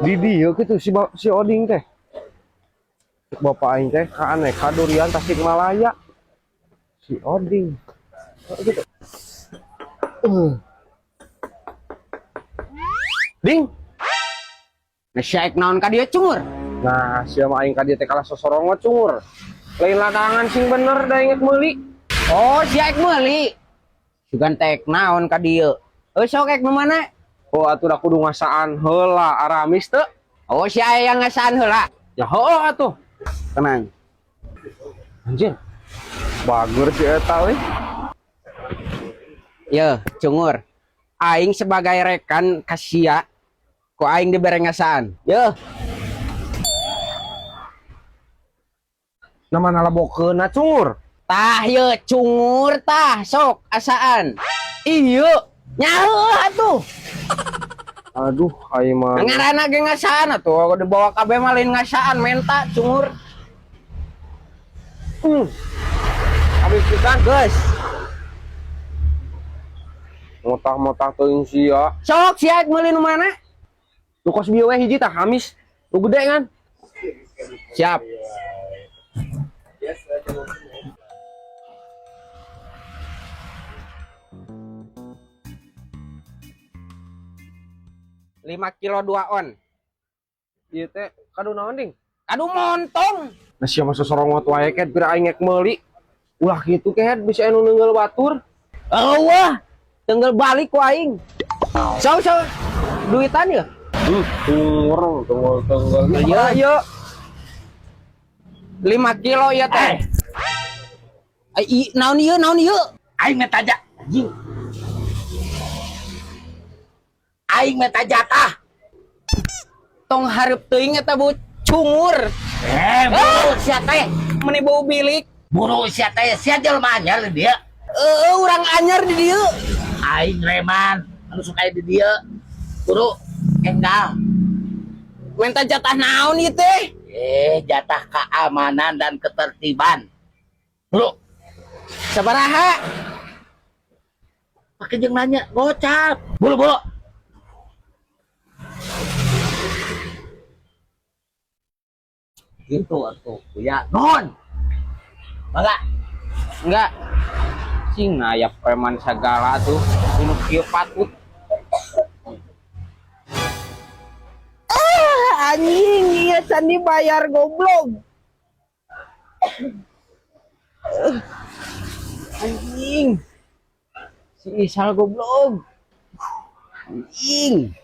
Di dieu kitu si Oding teh. Bapak aing teh ka aneka durian Tasikmalaya. Si Oding. Oh, gitu. Ding. Nah, sia ek naon ka dieu, cungur? Nah, sia mah aing ka dieu teh kalah sosorongot, cungur. Lain ladangan sing bener da inget meuli. Oh, sia ek meuli. Sugan teh ek naon ka dieu? Heuh, sok ek nu mana? Oh, atuh da kudu ngasaan heula, aramis teu? Oh, sia aya ngasaan heula. Ya heueuh atuh. Tenang. Anjir. Bager si eta euy. Ye, cungur. Aing sebagai rekan ka sia, ku aing dibere ngasaan. Ye. Nah, mana lebokeunna, cungur? Tah ye, cungur, tah sok asaan. Iya. Nyaho atuh. Aduh, aing mah. Ngaranna ge ngasaan atuh, dibawa kabeh mah lain ngasaan, menta, cungur. Habis pisan. Geus. Motah-motah teuing sia. Sok sia ek meuli nu mana? Nu kos bieu we hiji tah hamis. Nu gede kan? Siap. 5 kilo 2 on. Ieu teh kadu naon, Ding? Aduh, montong. Nah, sia mah sosorongot wae ket pira aing ek meuli. Ulah kitu ket bisa anu neunggeul batur. Eueuh, tenggel balik ku aing. Sok sok duitan ya. Cungur, tenggel-tenggel. Iya. Iya. 5 kilo ya teh. Ai, naon ieu, naon ieu? Aing minta anjing. Aing minta jatah. Tong hareup teuing eta bu cungur. Eh, buru sia teh. Meni bau bilik. Buru sia teh, sia jelema anyar di dieu. Heeh, urang anyar di dieu. Aing reman anu sok aya di dieu. Buru enggal. Minta jatah naon ieu teh? Eh, jatah keamanan dan ketertiban. Buru, Sabaraha? Pakai jeung nanya, gocap. Buru, buru. Gitu atuh, ya. Non. Mangga. Enggak. Cing ngayap preman segala tuh. Ini kieu patut. Ah, anjing, iya can dibayar goblok. Anjing. Si Isal goblok. Anjing.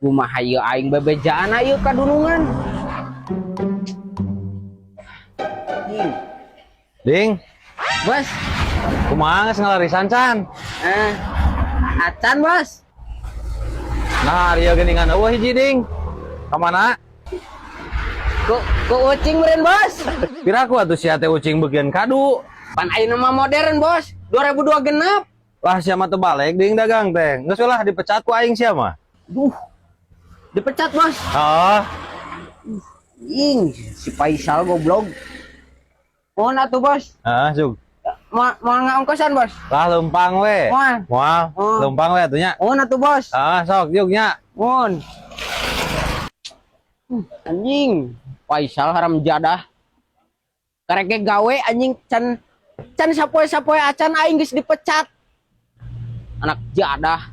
Kumaha ieu aing bebejaan ieu ka dunungan. Anjing. Ding, Bos, kumaha geus ngalarisan can? Eh, acan, Bos. Nah, ieu geuningan eueuh hiji, Ding. Ka mana? Ku ucing meureun, Bos. Piraku atuh sia teh ucing bagian kadu. Pan ayeuna mah modern, Bos. 2002 genep. Lah sia mah teu balik ding dagang teh. Geus lah dipecat ku aing sia mah. Duh. Dipecat, Bos. Oh, Ing, si Faisal goblok. Mohon atuh, Bos. heeh, sug. Mau ngaongkosan, Bos? Lah leumpang we. Moal. Moal, Oh. leumpang we atuh nya. Mohon atuh, Bos. Ah, sok jug nya. Mohon. Anjing, Faisal haram jadah. Karek ge gawe anjing can can sapoe-sapoe acan aing geus dipecat. Anak jadah.